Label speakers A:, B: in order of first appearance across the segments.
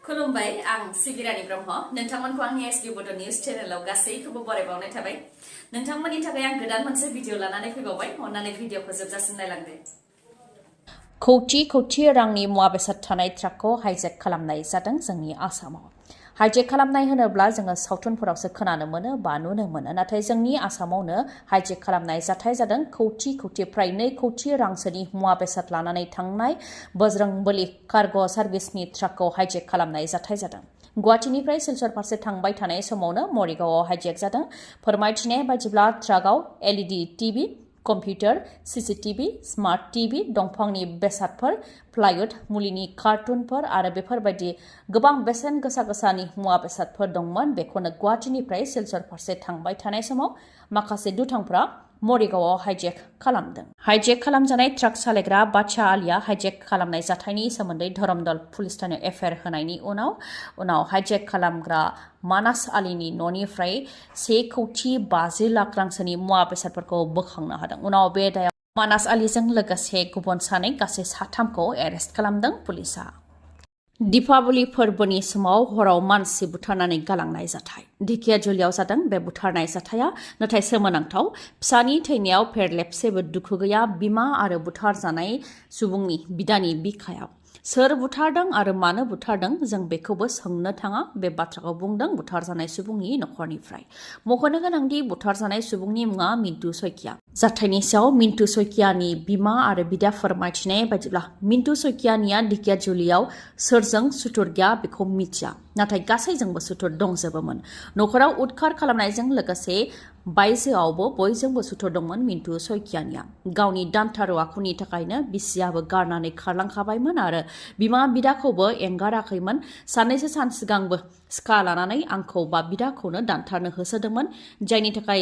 A: खुलुमबाय आं सिबि रानी ब्रह्म नोंथांमोनखौ आंनि एसबि बड' निउज चेनेलाव गासैखौबो बरायबावनाय थाबाय नोंथांमोननि थाखाय आं गोदान मोनसे भिडिअ लानानै फैबावबाय अन्नानै भिडिअखौ जोबजासिम नायलांदो
B: कौटि रांनि मुवा बेसाद थानाय ट्राकखौ हाइजेक खालामनाय जादों जोंनि आसामाव हाइजेक खालामनाय होनोब्ला जोङो सावथुनफोरावसो खोनानो मोनो बा नुनो मोनो नाथाय जोंनि आसामावनो हाइजेक खालामनाय जाथाय जादों कौटि प्राय 2 कौटि रांसोनि मुवा बेसाद लानानै थांनाय बजरंबली कार्ग' सार्भिसनि ट्राकखौ हाइजेक खालामनाय जाथाय जादों गुवाहाटीनिफ्राय सिलचर फारसे थांबाय थानाय समावनो मरिगावआव हाइजेक जादों फोरमायथिनाय बायदिब्ला ट्राकआव LED TV computer CCTV smart TV दंफांनि बेसादफोर प्लाइवुड मुलिनि कार्टुनफोर आरो बेफोरबायदि गोबां बेसेन गोसानि मुवा बेसादफोर दंमोन बेखौनो गुवाहाटीनिफ्राय सिलचर फारसे थांबाय थानाय समाव माखासे दुथांफ्रा मरिगावआव हाइजेक खालामदों हाइजेक खालामजानाय ट्राक सालायग्रा बादशा आलिया हाइजेक खालामनाय जाथायनि सोमोन्दै धरमदल पुलिस थानायाव एफआइआर होनायनि उनाव हाइजेक खालामग्रा मानास आलिनि न'निफ्राय 1 कौटि 50 लाख रांसोनि मुवा बेसादफोरखौ बोखांनो हादों उनाव बे दायाव मानास आलिजों लोगोसे गुबुन सानै गासै 3खौ एरेस्ट खालामदों पुलिसआ दीपावली फोरबोनि समाव हराव मानसि बुथारनानै गालांनाय जाथाय ढेकियाजुलियाव जादों बे बुथारनाय जाथाया नाथाय सोमोनांथाव फिसानि थैनायाव फेरलेबसेबो दुखु गैया बिमा आरो बुथारजानाय सुबुंनि बिदानि बिखायाव सोर बुथारदों आरो मानो बुथारदों जों बेखौबो सोंनो थाङा बे बाथ्राखौ बुंदों बुथारजानाय सुबुंनि नखरनिफ्राय मख'नो गोनांदि बुथारजानाय सुबुंनि मुङा मिन्टु सयकिया जाथायनि सायाव मिन्टु सयकियानि बिमा आरो बिदा फोरमायथिनाय बायदिब्ला मिन्टु सयकियानिया ढेकियाजुलियाव सोरजों सुथुर गैया बेखौ मिथिया नाथाय गासैजोंबो सुथुर दंजोबोमोन नखराव उदखार खालामनायजों लोगोसे बायजोआवबो बयजोंबो सुथुर दंमोन मिन्टु सयकियानिया गावनि दानथारु आखुनि थाखायनो बिसियाबो गारनानै खारलांखाबायमोन आरो बिमा बिदाखौबो एंगाराखैमोन साननैसो सान सिगांबो सिखा लानानै आंखौ बा बिदाखौनो दानथारनो होसोदोंमोन जायनि थाखाय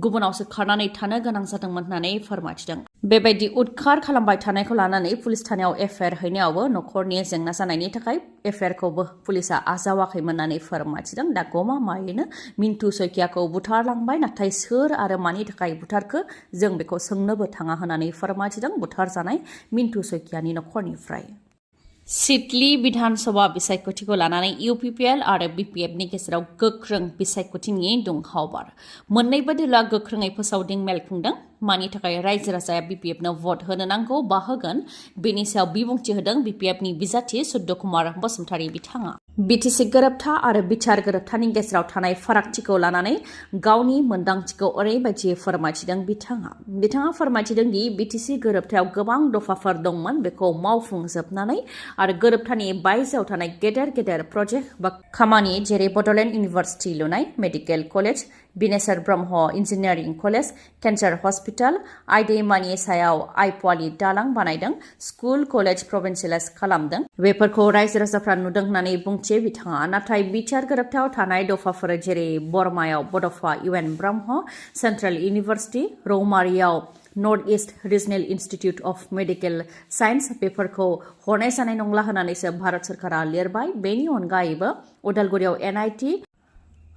B: गुबुनावसो खारनानै थानो गोनां जादोंमोन होननानै फोरमायथिदों बेबायदि उदखार खालामबाय थानायखौ लानानै पुलिस थानायाव एफआइआर हैनायावबो नखरनि जेंना जानायनि थाखाय एफआइआरखौबो पुलिसआ आजावाखैमोन होननानै फोरमायथिदों दा गमामायैनो मिन्टु सयकियाखौ बुथारलांबाय नाथाय सोर आरो मानि थाखाय बुथारखो जों बेखौ सोंनोबो थाङा होननानै फोरमायथिदों बुथारजानाय मिन्टु सयकियानि नखरनिफ्राय सिडली विधानसभा बिसायख'थिखौ लानानै UPPL आरो BPFनि गेजेराव गोख्रों बिसायख'थिनि दुंहाव बार मोन्नैबो दोलोआ गोख्रोङै फोसावदिं मेल खुंदों मानि थाखाय रायजो राजाया BPFनो भट होनो नांगौ बा होगोन बेनि सायाव बिबुंथि होदों BPFनि बिजाथि सुद्ध कुमार बसुमतारी बिथाङा BTC गोरोबथा आरो बिचार गोरोबथानि गेजेराव थानाय फारागथिखौ लानानै गावनि मोन्दांथिखौ ओरैबायदि फोरमायथिदों बिथाङा फोरमायथिदों दि BTC गोरोबथायाव गोबां दफाफोर दंमोन बेखौ मावफुंजोबनानै आरो गोरोबथानि बायजोआव थानाय गेदेर प्रजेक्ट बा खामानि जेरै बड'लेण्ड इउनिभार्सिटि लुनाय medical college Bineswar Brahma engineering college cancer hospital आइदैमानि सायाव आइपवालि दालां बानायदों स्कुल कलेज प्रभिन्सियेलाइज खालामदों बेफोरखौ रायजो राजाफ्रा नुदों होननानै बुंथियो बिथाङा नाथाय बिचार गोरोबथायाव थानाय दफाफोर जेरै बरमायाव Bodofa UN Brahma central university रौमारियाव north east regional institute of medical science बेफोरखौ हरनाय जानाय नंला होननानैसो भारत सरकारा लिरबाय बेनि अनगायैबो उदालगुरियाव NIT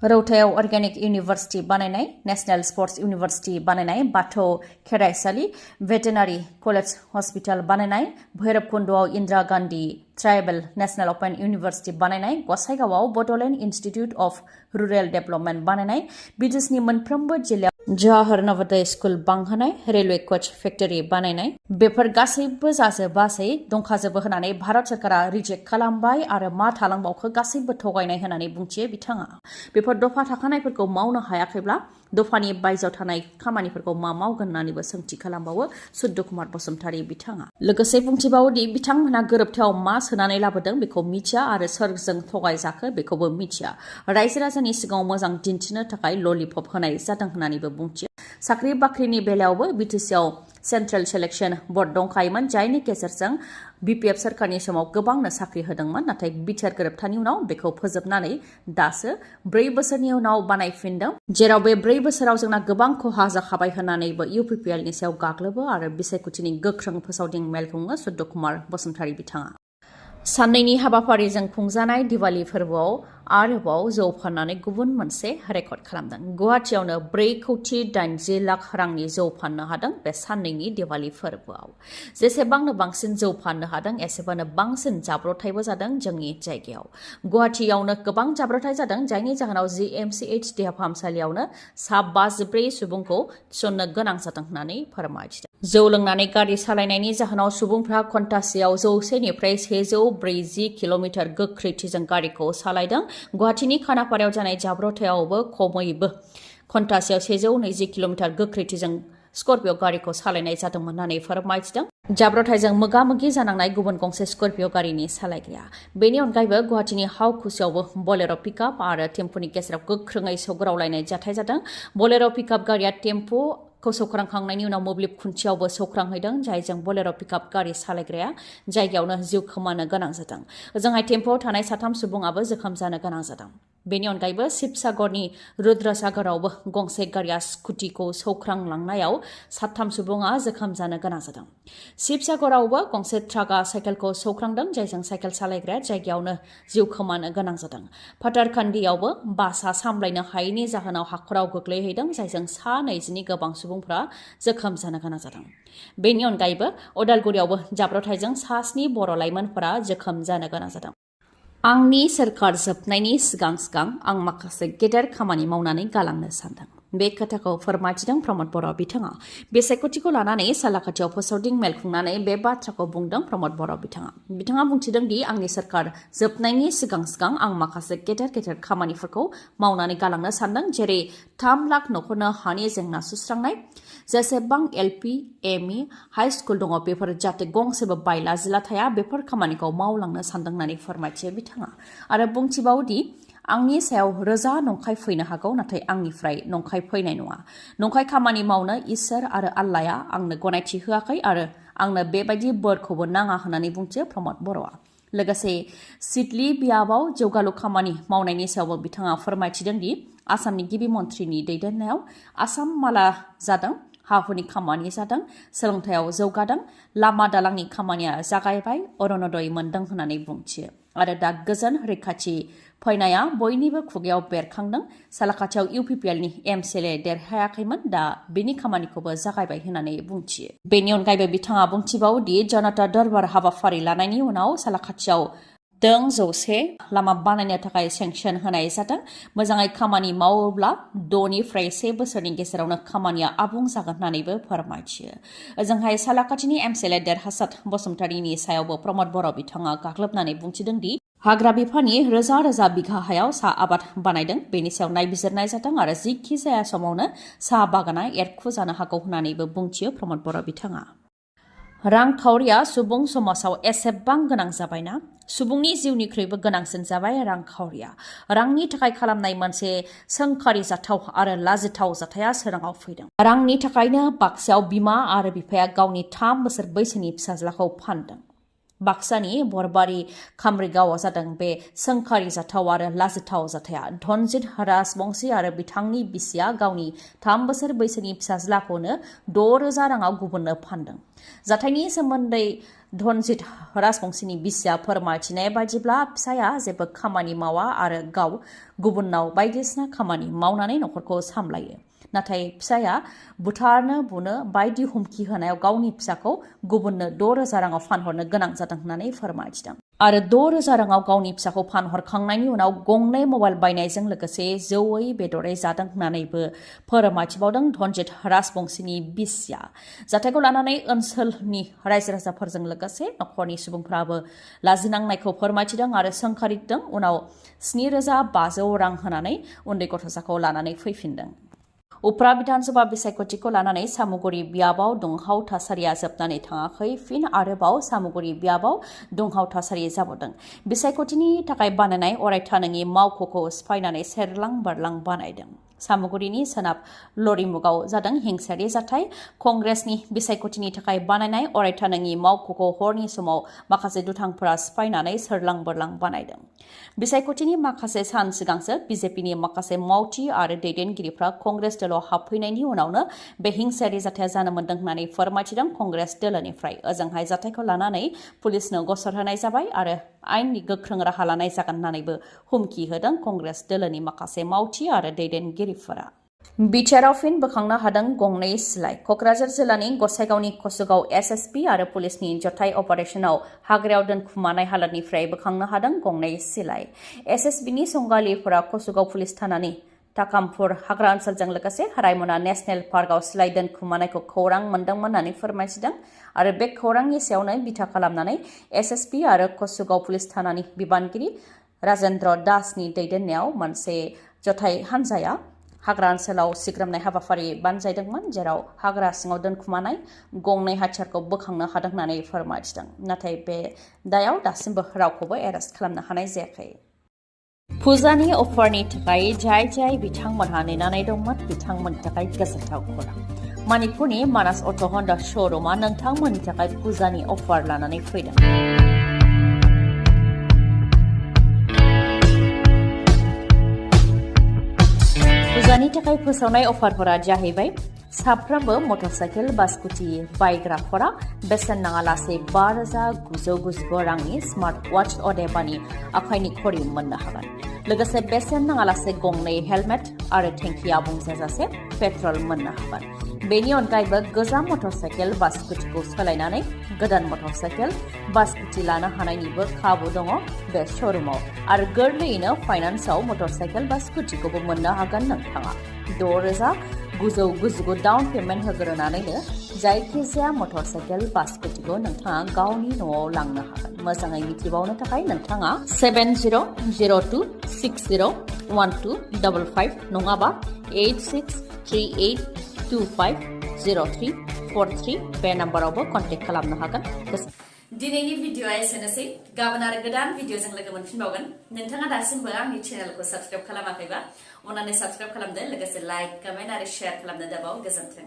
B: रौतायाव अर्गेनिक इउनिभार्सिटि बानायनाय नेशनेल स्पर्ट्स इउनिभार्सिटि बानायनाय बाथौ खेराइसालि भेटेनारि कलेज हस्पिटाल बानायनाय भैरबकुन्द'आव Indira Gandhi tribal national open university बानायनाय गसाइगावआव Bodoland institute of rural development बानायनाय बिटिसिनि मोनफ्रोमबो जिल्लायाव जवाहर नवोदय स्कुल बांहोनाय रेलवे कच फेक्टरि बानायनाय बेफोर गासैबो जाजोबासै दंखाजोबो होननानै भारत सरकारा रिजेक्ट खालामबाय आरो मा थालांबावखो गासैबो थगायनाय होननानै बुंथियो बिथाङा बेफोर दफा थाखानायफोरखौ मावनो हायाखैब्ला दफानि बायजोआव थानाय खामानिफोरखौ मा मावगोन होननानैबो सोंथि खालामबावो सुद्ध कुमार बसुमतारी बिथाङा लोगोसे बुंथिबावो दि बिथांमोनहा गोरोबथायाव मा सोनानै लाबोदों बेखौ मिथिया आरो सोरजों थगायजाखो बेखौबो मिथिया रायजो राजानि सिगाङाव मोजां दिन्थिनो थाखाय ललिपप होनाय जादों होननानैबो बुंथियो साख्रि बाख्रिनि बेलायावबो बिटिसिआव सेन्ट्रेल सेलेक्शन बोर्ड दंखायोमोन जायनि गेजेरजों BPF सरकारनि समाव गोबांनो साख्रि होदोंमोन नाथाय बिचार गोरोबथानि उनाव बेखौ फोजोबनानै दासो 4 बोसोरनि उनाव बानायफिनदों जेराव बे 4 बोसोराव जोंना गोबां खहा जाखाबाय होननानैबो UPPLनि सायाव गाग्लोबो आरो बिसायख'थिनि गोख्रों फोसावदिं मेल खुङो सुद्ध कुमार बसुमतारी बिथाङा साननैनि हाबाफारिजों खुंजानाय दिवाली फोरबोआव आरोबाव जौ फाननानै गुबुन मोनसे रेकर्ड खालामदों। गुवाहाटियावनो 4,80 लाख रांनि जौ फाननो हादों बे साननैनि दिवाली फोरबोआव। जेसेबांनो बांसिन जौ फाननो हादों एसेबांनो बांसिन जाब्रथायबो जादों जोंनि जायगायाव। गुवाहाटियावनो गोबां जाब्रथाय जादों, जायनि जाहोनाव GMCH देहा फाहामसालियावनो 54 सुबुंखौ थिसननो गोनां जादों होननानै फोरमायथिदों। जौ लोंनानै गारि सालायनायनि जाहोनाव सुबुंफ्रा घन्टासेयाव 100निफ्राय 140 किल'मिटार गोख्रैथिजों गारिखौ सालायदों। गुवाहाटीनि खानापारायाव जानाय जाब्रथायावबो खमैबो घन्टासेयाव 120 किल'मिटार गोख्रैथिजों स्कर्पिय' गारिखौ सालायनाय जादोंमोन होननानै फोरमायथिदों। जाब्रथायजों मोगा-मोगि जानांनाय गुबुन गंसे स्कर्पिय' गारिनि सालायग्राया। बेनि अनगायैबो गुवाहाटीनि हावखुसियावबो बलेर' पिकआप आरो टेम्पुनि गेजेराव गोख्रोङै सौग्रावलायनाय जाथाय जादों। बलेर' पिकआप गारिया टेम्पुखौ सौख्रांखांनायनि उनाव मोब्लिब खुन्थियावबो सौख्रांहैदों, जायजों बलेर' पिकआप गारि सालायग्राया जायगायावनो जिउ खोमानो गोनां जादों। ओजोंहाय टेम्पुआव थानाय 3 सुबुङाबो जोखोम जानो गोनां जादों। बेनि अनगायैबो शिबसागरनि रुद्रसागरावबो गंसे गारिया स्कुटिखौ सौख्रांलांनायाव 3 सुबुङा जोखोम जानो गोनां जादों। शिबसागरावबो गंसे ट्राकआ साइकेलखौ सौख्रांदों, जायजों साइकेल सालायग्राया जायगायावनो जिउ खोमानो गोनां जादों। फाटारकान्दियावबो बासआ सामलायनो हायैनि जाहोनाव हाखराव गोग्लैहैदों, जायजों 20नि गोबां सुबुंफ्रा जोखोम जानो गोनां जादों। बेनि अनगायैबो अदालगुरियावबो जाब्रथायजों 7 बर' लाइमोनफोरा जोखोम जानो गोनां जादों। आंनि सोरखार जोबनायनि सिगां आं माखासे गेदेर खामानि मावनानै गालांनो सानदों। बे खोथाखौ फोरमायथिदों प्रमद बर' बिथाङा। बे सायख'थिखौ लानानै सालाकाथियाव फोसावदिं मेल खुंनानै बे बाथ्राखौ बुंदों प्रमद बर' बिथाङा। बिथाङा बुंथिदों दि आंनि सोरखार जोबनायनि सिगां आं माखासे गेदेर खामानिफोरखौ मावनानै गालांनो सानदों, जेरै 3 लाख न'खरनो हानि जेंना सुस्रांनाय, जेसेबां LP, ME, हाइ स्कुल दङ बेफोर जाहाथे गंसेबो बायला जिला थाया, बेफोर खामानिखौ मावलांनो सानदों होननानै फोरमायथियो बिथाङा। आरो बुंथिबावदि आंनि सायाव रोजा नंखाय फैनो हागौ, नाथाय आंनिफ्राय नंखाय फैनाय नङा। नंखाय खामानि मावनो इसोर आरो आल्लाया आंनो गनायथि होआखै आरो आंनो बेबायदि बोरखौबो नाङा होननानै बुंथियो प्रमद बर'आ। लोगोसे सिडली बियाबाव जौगालु खामानि मावनायनि सायावबो बिथाङा फोरमायथिदों दि आसामनि गिबि मन्थ्रिनि दैदेननायाव आसाम माला जादों, हा-हुनि खामानि जादों, सोलोंथायाव जौगादों, लामा दालांनि खामानिया जागायबाय, अरुणोदय मोनदों होननानै बुंथियो। आरो दा गोजोन रैखाथि फैनाया बयनिबो खुगायाव बेरखांदों। सालाकाथियाव UPPL नि MCLA देरहायाखैमोन, दा बेनि खामानिखौबो जागायबाय होननानै बुंथियो। बेनि अनगायैबो बिथाङा बुंथिबावदि जनता दरबार हाबाफारि लानायनि उनाव सालाकाथियाव 100 लामा बानायनो थाखाय सेंसन होनाय जादों। मोजाङै खामानि मावोब्ला 6निफ्राय 1 बोसोरनि गेजेरावनो खामानिया आबुं जागोन होननानैबो फोरमायथियो। ओजोंहाय सालाकाथिनि MCLA देरहासात बसुमतारीनि सायावबो प्रमद बर' बिथाङा गाग्लोबनानै बुंथिदों दि हाग्रा बिफाननि रोजा बिघा हायाव साहा आबाद बानायदों, बेनि सायाव नायबिजिरनाय जादों आरो जिखि जाया समावनो साहा बागाना एरखुजानो हागौ होननानैबो बुंथियो प्रमद बर' बिथाङा। रांखावरिया सुबुं समाजाव एसेबां गोनां जाबायना? सुबुंनि जिउनिख्रुइबो गोनांसिन जाबाय रांखावरिया। रांनि थाखाय खालामनाय मोनसे सोंखारि जाथाव आरो लाजिथाव जाथाया सोराङाव फैदों। रांनि थाखायनो बाक्सायाव बिमा आरो बिफाया गावनि 3 बोसोर बैसोनि फिसाज्लाखौ फानदों। बाक्सानि बरबारि खामरिगावआव जादों बे सोंखारि जाथाव आरो लाजिथाव जाथाया। धनजित राजबंशी आरो बिथांनि बिसिया गावनि 3 बोसोर बैसोनि फिसाज्लाखौनो 6,000 राङाव गुबुननो फानदों। जाथायनि सोमोन्दै धनजित राजबंशीनि बिसिया फोरमायथिनाय बायदिब्ला फिसाया जेबो खामानि मावा आरो गाव गुबुननाव बायदिसिना खामानि मावनानै न'खरखौ सामलायो। नाथाय फिसाया बुथारनो बुनो बायदि हुमखि होनायाव गावनि फिसाखौ गुबुननो 6,000 राङाव फानहरनो गोनां जादों होननानै फोरमायथिदों। आरो 6,000 राङाव गावनि फिसाखौ फानहरखांनायनि उनाव 2 मबाइल बायनायजों लोगोसे जौयै बेदरै जादों होननानैबो फोरमायथिबावदों धनजित राजबंशीनि बिसिया। जाथायखौ लानानै ओनसोलनि रायजो राजाफोरजों लोगोसे न'खरनि सुबुंफ्राबो लाजिनांनायखौ फोरमायथिदों आरो सोंखारिदों। उनाव 7,500 रां होनानै उन्दै गथ'साखौ लानानै फैफिनदों। उफ्रा बिधानसभा बिसायख'थिखौ लानानै सामुगुरि बियाबाव दुंहाव थासारिया जोबनानै थाङाखै। फिन आरोबाव सामुगुरि बियाबाव दुंहाव थासारि जाबावदों। बिसायख'थिनि थाखाय बानायनाय अरायथा नङि मावख'खौ सिफायनानै सेरलां बारलां बानायदों। सामुगुरिनि सोनाब लरिमुगाव जादों हिंसायारि जाथाय। कंग्रेसनि बिसायख'थिनि थाखाय बानायनाय अरायथा नङि मावख'खौ हरनि समाव माखासे दुथांफोरा सिफायनानै सोरलां बोरलां बानायदों। बिसायख'थिनि माखासे सान सिगांसो बिजेपिनि माखासे मावथि आरो दैदेनगिरिफ्रा कंग्रेस दोलोआव हाबफैनायनि उनावनो बे हिंसायारि जाथाया जानो मोन्दों होननानै फोरमायथिदों कंग्रेस दोलोनिफ्राय। ओजोंहाय जाथायखौ लानानै पुलिसनो गसर होनाय जाबाय आरो आयेननि गोख्रों राहा लानाय जागोन होननानैबो हुमखि होदों कंग्रेस दोलोनि माखासे मावथि आरो दैदेनगिरिफोरा। बिटिआरआव फिन बोखांनो हादों गंनै सिलाइ। क'क्राझार जिल्लानि गसाइगावनि कसुगाव एसएसपि आरो पुलिसनि जथाय अपारेशनाव हाग्रायाव दोनखुमानाय हालतनिफ्राय बोखांनो हादों गंनै सिलाइ। एसएसबिनि संगालिफोरा कसुगाव पुलिस थानानि ताकामपुर हाग्रा ओनसोलजों लोगोसे रायमना नेशनेल पार्कआव सिलाइ दोनखुमानायखौ खौरां मोन्दोंमोन होननानै फोरमायथिदों आरो बे खौरांनि सायावनो बिथा खालामनानै एसएसपि आरो कसुगाव पुलिस थानानि बिबानगिरि राजेन्द्र दासनि दैदेननायाव मोनसे जथाय हान्जाया हाग्रा ओनसोलाव सिग्रोमनाय हाबाफारि बानजायदोंमोन, जेराव हाग्रा सिङाव दोनखुमानाय गंनै हाथियारखौ बोखांनो हादों होननानै फोरमायथिदों। नाथाय बे दायाव दासिमबो रावखौबो एरेस्ट खालामनो हानाय जायाखै। फुजानि अफारनि थाखाय जाय बिथांमोनहा नेनानै दंमोन बिथांमोननि थाखाय गोजोनथाव खौरां। मणिपुरनि मानास अट' हन्डा श'रुमा नोंथांमोननि थाखाय फुजानि अफार लानानै फैदों। फुजानि थाखाय फोसावनाय अफारफोरा जाहैबाय साफ्रोमबो मटरसाइकेल बा स्कुटि बायग्राफोरा बेसेन नाङालासे 5,999 रांनि स्मार्ट वाच अदेबानि आखाइनि घड़ी मोननो हागोन। लोगोसे बेसेन नाङालासे गंनै हेलमेट आरो टेंकि आबुं जाजासे पेट्रल मोननो हागोन। बेनि अनगायैबो गोजाम मटरसाइकेल बा स्कुटिखौ सोलायनानै गोदान मटरसाइकेल बा स्कुटि लानो हानायनिबो खाबु दङ बे श'रुमाव आरो गोरलैयैनो फाइनान्सआव मटरसाइकेल बा स्कुटिखौबो मोननो हागोन नोंथाङा। 6,999 डाउन पेमेन्ट होग्रोनानैनो जायखिजाया मटरसाइकेल बा स्कुटिखौ नोंथाङा गावनि न'आव लांनो हागोन। मोजाङै मिथिबावनो थाखाय नोंथाङा 7002601255 नङाबा 8638250343 बे नाम्बारावबो कन्टेक्ट खालामनो हागोन।
A: दिनैनि भिडिअआ एसेनोसै। गाबोन आरो गोदान भिडिअजों लोगो मोनफिनबावगोन। नोंथाङा दासिमबो आंनि चेनेलखौ साबस्क्राइब खालामाखैबा अन्नानै साबस्क्राइब खालामदो, लोगोसे लाइक, कमेन्ट आरो शेयार खालामनो दाबाव। गोजोन्थों।